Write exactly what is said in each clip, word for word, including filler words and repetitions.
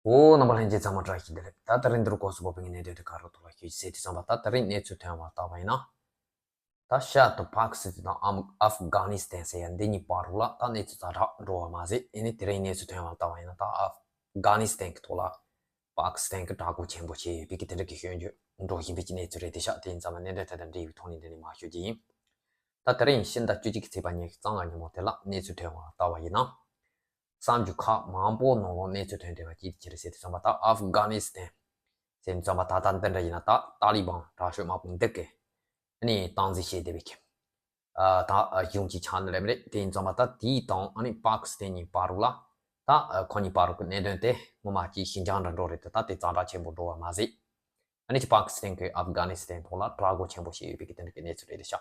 འོ། རྣམ་པ་ལྷན་རྒྱས་ཚང་མ་བཀྲ་ཤིས་བདེ་ལེགས། ད་དེ་རིང་འདིར་གོ་སོ་བོ་པའི་གནད་དོན་དེ་ག་རུ་ཐོག་ལ་ཤོད་ཟེར་དུས་ཙམ་པ། ད་དེ་རིང་གནས་ཚུལ་ཐོན་བ་ལྟ་བ་ཡིན་ན། ད་ཤར་དུ་པ་ཀི་སི་ཐན་དང་ཨམ་ཨབ་གྷ་ནི་སི་ཐན་ཟེར་ཡ་འདི་གཉིས་བར་རུ་ལ་ད་གནས་ཚུལ་ཛ་དྲག་འགྲོ་བ་མ་ཟད། ཨེ་ནི་དེ་རིང་གནས་ཚུལ་ཐོན་བ་ལྟ་བ་ཡིན་ན། ད་ཨབ་གྷ་ནི་སི་ཐན་གྱི་ཐོག་ལ་པ་ཀི་སི་ཐན་གྱི་དྲག་རྒོལ་ཆེན་པོ་བྱས་ཡོད་པའི་གི་དེ་འདྲ་གི་སྐྱོན་བརྗོད་འགྲོ་བཞིན་པའི་གི་གནས་ཚུལ་རེད་དེ་ཤག་དེ་ཡིན་ཙང་མ་གནད་དོན་དེ་དང་འབྲེལ་བའི་ཐོག་ནས་འདི་ནས་མར་ཤོད་ཀྱི་ཡིན། ད་དེ་རིང་ཕྱི་ཟླ་བཅུ་གཅིག་གི་ཚེས་པ་ཉི་ཤུ་རྩ་ལྔ་ཉིན་མོ་དེ་ལ་གནས་ཚུལ་ཐོན་བ་ལྟ་བ་ཡིན་ན། གསར་འགྱུར་ཁག་མང་པོ་ནང་ལོགས་གནས་ཚུལ་ཐོན་བསྡད་པ་ཅིག་དེ་ཅི་རེད་ཟེར་དུས་ཙམ་པ། ད་ཨབ་གྷ་ནི་སི་ཐན་ཟེར་དུས་ཙམ་པ་ད་ལྟ་འདི་འདྲ་ཡིན་ན། ད་ཏཱ་ལི་བན་དྲག་ཤོས་དམར་པོ་འདི་གིས་ནི་སྟངས་འཛིན་བྱས་བསྡད་པའི་གི་ཨ་ད་གཞུང་གི་ཆ་ནས་ལབ་མི་རེད། དེ་ཡིན་ཙམ་པ་ད་དེའི་དང་ཨ་ནི་པ་ཀི་སི་ཐན་གཉིས་བར་རུ་ལ། ད་ཁོ་གཉིས་བར་རུ་གི་གནད་དོན་དེ་ངོ་མ་ཅིག་ཞི་འཇམ་འདྲ་འགྲོ་རེད་དེ། ད་དེ་ཙམ་དྲག་ཆེན་པོ་འགྲོ་བ་མ་ཟད། ཨ་ནི་ཅིག་པ་ཀི་སི་ཐན་གྱིས་ཨབ་གྷ་ནི་སི་ཐན་ཐོག་ལ་དྲག་རྒོལ་ཆེན་པོ་བྱས་ཡོད་པའི་གི་དེ་འདྲ་གི་གནས་ཚུལ་རེད་དེ་ཤག་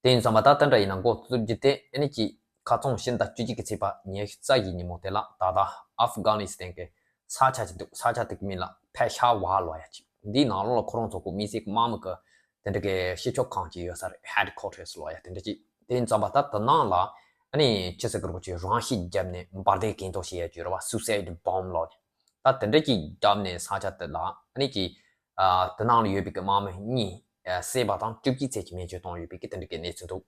དེ་ཡིན་ཙམ་པ་ད་དེ་འདྲ་ཡིན་ན་འགོ་བཙུགས་རྒྱུ་དེ། ཨ་ནི་ཅིག་ཁ་རྩང་ཕྱི་ཟླ་བཅུ་གཅིག་གི་ཚེས་པ་ཉི་ཤུ་རྩ་བཞི་ཉིན་མོ་དེ་ལ་ད་ལྟ་ཨབ་གྷ་ནི་སི་ཐན་གྱི་ས་ཆ་ཅིག་འདུག་ས་ཆ་དེ་གི་མིང་ལ་ཕེ་ཤ་ཝར་ལབ་ཡ་ཅིག་འདིའི་ནང་ལོགས་ལ་ཁོ་རང་ཚོ་གི་མི་སེར་གྱི་དམག་མི་གི་དེ་འདྲ་གི་སྤྱི་ཁྱབ་ཁང་ཅིག་ཡོད་ས་རེད། ཧེ་ཌི་ཀོ་ཊར་སི་ལབ་ཡ་དེ་འདྲ་ཅིག་དེ་ཡིན་ཙམ་པ་ད་དེ་ནང་ལ་ཨ་ནི་ཅི་ཟེར་དགོས་རེད་པ། ཅིག་རང་ཤི་བརྒྱབ་ནས་འབར་མདེལ་གྱེན་ཐོག་བྱེད་ཡ་ཅིག་ཡོད་རེད་པ། སུའུ་སའེ་ཌི་བྷོམ་ལབ་ནས། ད་དེ་འདྲ་ཅིག་བརྒྱབ་ནས་ས་ཆ་དེ་ལ་ཨ་ནི་ཅིག་ཨ་དེ་ནང་ལ་ཡོད་པའི་གི་དམག་མི་གཉིས་ཨ་བསད་པ་དང་བཅུ་གཅིག་ཙམ་ཅིག་རྨས་སྐྱོན་བཏང་ཡོད་པའི་གི་དེ་འདྲ་གི་གནས་ཚུལ་འདུག་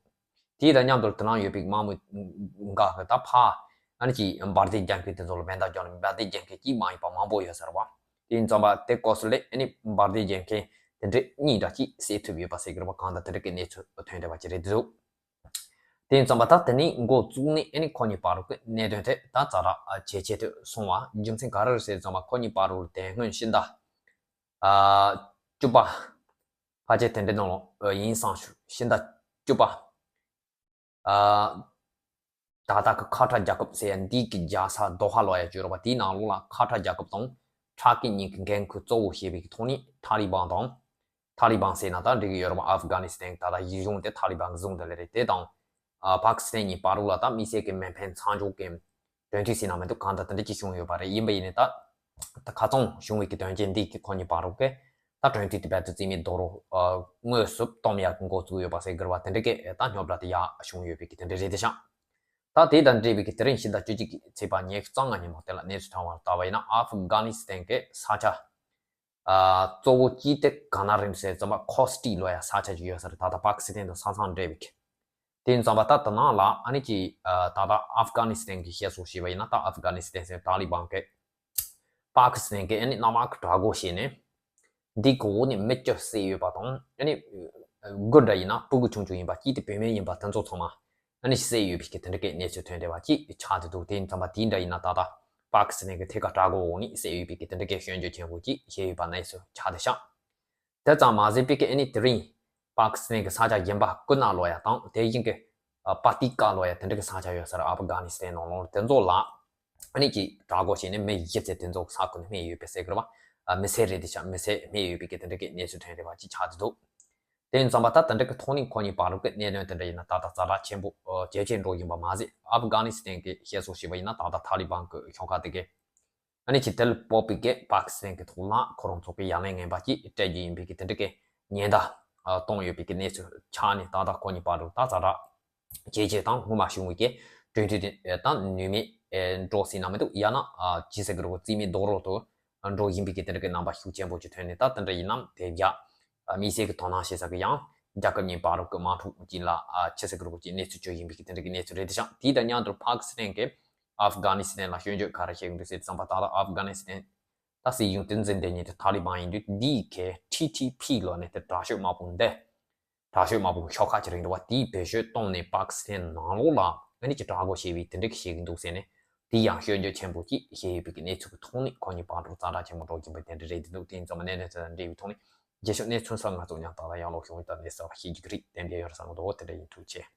དེ་དང་མཉམ་དུ་དེ་ནང་ཡོད་པའི་དམག་མི་འགའ་གིས་ད་ཕར་ཨ་ནི་ཅིག་འབར་མདེལ་རྒྱག་མཁན་དེ་ཚོ་ལ་མེ་མདའ་རྒྱག་ནས། འབར་མདེལ་རྒྱག་མཁན་གཅིག་མ་ཡིན་པ་མང་པོ་ཡོད་ས་རེད་པ། དེ་ཡིན་ཙམ་པ་དེ་སྐབས་སུ་ལ་ཨ་ནི་འབར་མདེལ་རྒྱག་མཁན་དེ་འདྲ་གཉིས་འདྲ་ཅིག་བསད་ཐུབ་ཡོད་པ་ཟེར་གི་རེད་པ། གང་ལྟར་དེ་འདྲ་གི་གནས་ཚུལ་ཐོན་བསྡད་པ་ཅིག་རེད་འདུག་དེ་ཡིན་ཙམ་པ་ད་དེ་ནས་འགོ་བཙུགས་ནས་ཨ་ནི་ཁོ་གཉིས་བར་དུ་གི་གནད་དོན་དེ་ད་ཛ་དྲག་ཇེ་ཆེ་དུ་སོང་བ། རྒྱུ་མཚན་ག་རེ་རེད་ཟེར་ཙམ་པ། ཁོ་གཉིས་བར་དུ་དེ་སྔོན་ཕྱི་ཟླ་ཨ་བཅུ་པ་ཕལ་ཆེར་དེ་འདྲའི་ནང་ལོགས་ཡིན་བསམ་བྱུང་། ཕྱི་ཟླ་བཅུ་པ་ཨ་ད་ལྟ་གི་ཁ་ཏྲ་རྒྱལ་ཁབ་ཟེར་ཡ་འདི་གི་རྒྱལ་ས་དོ་ཧ་ལབ་ཡ་ཅིག་ཡོད་རེད་པ། དེའི་ནང་ལོགས་ལ་ཁ་ཏྲ་རྒྱལ་ཁབ་དང་ཏུར་ཀི་གཉིས་ཀྱི་འགན་ཁུར་གཙོ་བོ་བྱས་པའི་གི་ཐོག་ནས་ཏཱ་ལི་བན་དང་། ཏཱ་ལི་བན་ཟེར་ན་ད་འགྲིག་གི་ཡོད་རེད་པ། ཨབ་གྷ་ནི་སི་ཐན་ད་ལྟ་གཞུང་དེ་ཏཱ་ལི་བན་གྱིས་བཟུང་བསྡད་ལེ་རེད། དེ་དང་ཨ་པ་ཀི་སི་ཐན་གཉིས་བར་དུ་ལ་ད་དམིགས་བསལ་གྱི་མེ་འཕེན་མཚམས་འཇོག་གི་གྲོས་མཐུན་ཟེར་ན་མི་འདུག་གང་ལྟར་དེ་འདྲ་ཅིག་བྱུང་ཡོད་པ་རེད། ཡིན་པ་ཡིན་ནའི་ད་ད་ཁ་རྩང་བྱུང་བའི་གི་དོན་རྐྱེན་འདི་གིས་ཁོ་གཉིས་བར་དུ་གི་ད་གྲོས་མཐུན་དེ་རྦད་དེ་རྩིས་མེད་རྡོ་རུ་ཨ་དངོས་སུ་གཏོང་ཡག་གི་འགོ་བཙུགས་ཡོད་པ་ཟེར་གི་རེད་པ། དེ་འདྲ་གི་ད་རྙོག་དྲ་དེ་ཡག་བྱུང་ཡོད་པའི་གི་དེ་འདྲ་རེད་དེ་ཤག་ད་དེ་དང་འབྲེལ་བའི་གི་དེ་རིང་ཕྱི་ཟླ་བཅུ་གཅིག་གི་ཚེས་པ་ཉི་ཤུ་རྩ་ལྔ་ཉིན་མོ་དེ་ལ་གནས་ཚུལ་ཐོན་བ་ལྟ་བ་ཡིན་ན། ཨབ་གྷ་ནི་སི་ཐན་གྱི་ས་ཆ་ཨ་གཙོ་བོ་གཅིག་དེ་ག་ན་རེད་ཟེར་ཙམ་པ། ཁོ་སི་ཊི་ལབ་ཡ་ས་ཆ་ཅིག་ཡོད་ས་རེད། ད་ལྟ་པ་ཀི་སི་ཐན་དང་ས་མཚམས་འབྲེལ་བའི་གི། དེ་ཡིན་ཙམ་པ་ད་དེ་ནང་ལ་ཨ་ནི་ཅིག་ཨ་ད་ལྟ་ཨབ་གྷ་ནི་སི་ཐན་གྱི་བཤད་སྲོལ་བྱས་པ་ཡིན་ན། ད་ཨབ་གྷ་ནི་སི་ཐན་ཟེར་ཏཱ་ལི་བན་གྱིས་པ་ཀི་སི་ཐན་གྱི་ཨ་ནི་གནམ་དམག་གི་དྲག་རྒོལ་བྱས་ནས་འདི་གི་འོག་ནས་མི་བཅུ་བསད་ཡོད་པ་དང་། ཨ་ནི་དགུ་འདྲ་ཡིན་ན་ཕྲུ་གུ་ཆུང་ཆུང་ཡིན་པ། གཅིག་དེ་བུད་མེད་ཡིན་པ། དེ་ཚོ་ཚང་མ་ཨ་ནི་བསད་ཡོད་པའི་གི་དེ་འདྲ་གི་གནས་ཚུལ་ཐོན་བསྡད་པ་ཅིག་ཆགས་བསྡད་འདུག་དེ་ཡིན་ཙམ་པ་དེ་འདྲ་ཡིན་ན་ད་ལྟ་པ་ཀི་སི་ཐན་གྱི་ཐད་ཀར་དྲག་རྒོལ་འོག་ནས་བསད་ཡོད་པའི་གི་དེ་འདྲ་གི་སྐྱོན་བརྗོད་ཆེན་པོ་ཅིག་བྱས་ཡོད་པ་གནས་ཚུལ་ཆགས་བསྡད་ཤག་དེ་ཙམ་མ་ཟད་པའི་གི་ཨ་ནི་དེ་རིང་པ་ཀི་སི་ཐན་གྱི་ས་ཆ་གཞན་པ་ཀུ་ན་ལབ་ཡ་དང་། དེ་བཞིན་གྱི་ཨ་པ་ཏི་ཀ་ལབ་ཡ་དེ་འདྲ་གི་ས་ཆ་ཡོད་ས་རེད། ཨབ་གྷ་ནི་སི་ཐན་ནང་ལོགས་དེ་ཚོ་ལ་ཨ་ནི་ཅིག་དྲག་རྒོལ་བྱས་ནས་མི་བཞི་ཙམ་དེ་ཚོ་ས་ཁུལ་ནས་རྨས་ཡོད་པའི་ཟེར་གི་རེད་པ། ཨ་མི་སེར་རེད་དེ་ཤག་མི་སེར་རྨས་ཡོད་པའི་གི་དེ་འདྲ་གི་གནས་ཚུལ་ཐོན་བསྡད་པ་ཅིག་ཆགས་བསྡད་འདུག་དེ་ཡིན་ཙམ་པ་ད་དེ་འདྲ་གི་ཐོག་ནས་ཁོ་གཉིས་བར་དུ་གི་གནད་དོན་དེ་འདྲ་ཡིན་ན་ད་ལྟ་ཛ་དྲག་ཆེན་པོ་ཨ་ཇེ་ཆེ་འགྲོ་བཞིན་པ་མ་ཟད། ཨབ་གྷ་ནི་སི་ཐན་གྱི་བཤད་སྲོལ་བྱས་པ་ཡིན་ན་ད་ལྟ་ཏཱ་ལི་བན་གྱི་ཤོག་ཁག་དེ་གིས་ཨ་ནི་ཅིག་དེ་ལ་དཔག་པའི་གི་པ་ཀི་སི་ཐན་གྱི་ཐོག་ལ་ཁོ་རང་ཚོ་གི་ཡ་ལན་ངན་པ་ཅིག་སྤྲད་རྒྱུ་ཡིན་པའི་གི་དེ་འདྲ་གི་ཉེན་བརྡ་ཨ་བཏང་ཡོད་པའི་གི་གནས་ཚུལ་ཆགས་ནས། ད་ལྟ་ཁོ་གཉིས་བར་དུ་ད་ཛ་དྲག་ཇེ་ཆེ་དང་སྔོན་མ་བྱུང་བའི་གི་གྲོས་མཐུན་དེ་ད་ནུས་མེད་འགྲོ་སྲིད་ན་མི་འདུག་ཡང་ན་ཨ་ཅི་ཟེར་གི་རེད། རྩིས་མེད་རྡོག་རོལ་དུ་འགྲོ་བཞིན་པའི་གི་དེ་འདྲ་གི་རྣམ་པ་ཤུགས་ཆེན་པོ་ཅིག་ཐོན་ནས། ད་དེ་འདྲ་ཡིན་ནམ་དེ་རྒྱ་ཨ་དམིགས་བསལ་གྱི་དོ་སྣང་བྱེད་ས་གི་ཡང་རྒྱལ་ཁབ་གཉིས་བར་དུ་གི་དམག་འཁྲུག་ཅིག་ལ་ཨ་ཅི་ཟེར་གི་རེད། ཅིག་གནས་ཚུལ་བརྗོད་བཞིན་པའི་གི་དེ་འདྲ་གི་གནས་ཚུལ་རེད་དེ་ཤག་དེ་དང་མཉམ་དུ་པ་ཀི་སི་ཐན་གྱིས་ཨབ་གྷ་ནི་སི་ཐན་ལ་སྐྱོན་བརྗོད་ག་རེ་བྱེད་ཀྱི་འདུག་ཟེར་དུས་ཙམ་པ། ད་ལྟ་ཨབ་གྷ་ནི་སི་ཐན་ད་སྲིད་གཞུང་དེ་འཛིན་བསྡད་མཁན་དེ་ཏཱ་ལི་བན་ཡིན་དུས། འདིའི་གི་ཊི་ཊི་ཕི་ལབ་ནས་དེ་དྲག་ཤོས་དམག་དཔུང་འདི། དྲག་ཤོས་དམག་དཔུང་ཤོག་ཁག་ཅིག་རེད་འདུག་པ། དེའི་བེད་སྤྱོད་བཏང་ནས་པ་ཀི་སི་ཐན་ནང་ལོགས་ལ་ཨ་ནི་ཅིག་དྲག་རྒོལ་བྱས་པའི་དེ་འདྲ་གི་བྱེད་ཀྱི་འདུག་ཟེར་ནས། དེ་ཡང་སྐྱོན་བརྗོད་ཆེན་པོ་ཅིག་བྱས་ཡོད་པའི་གི་གནས་ཚུལ་གྱི་ཐོག་ནས་ཁོ་གཉིས་བར་དུ་ཛ་དྲག་ཆེན་པོ་འགྲོ་གིན་པ་དེ་འདྲ་རེད་འདུག་དེ་ཡིན་ཙང་མ་གནད་དོན་དེ་དང་འབྲེལ་བའི་ཐོག་ནས་རྗེས་ཕྱོགས་གནས་ཚུལ་གསར་ང་ཚོ་མཉམ་ལྟ་ཡང་ལོག་ཤོང་ཡོད། ད་གནས་ཚུལ་ཤེས་རྒྱུ་གི་རེད། གཏན་འབེབས་ཡོད་རེད་བསམ་གི་འདུག་དེ་འདྲ་ཡིན། ཐུགས་རྗེ་ཆེ།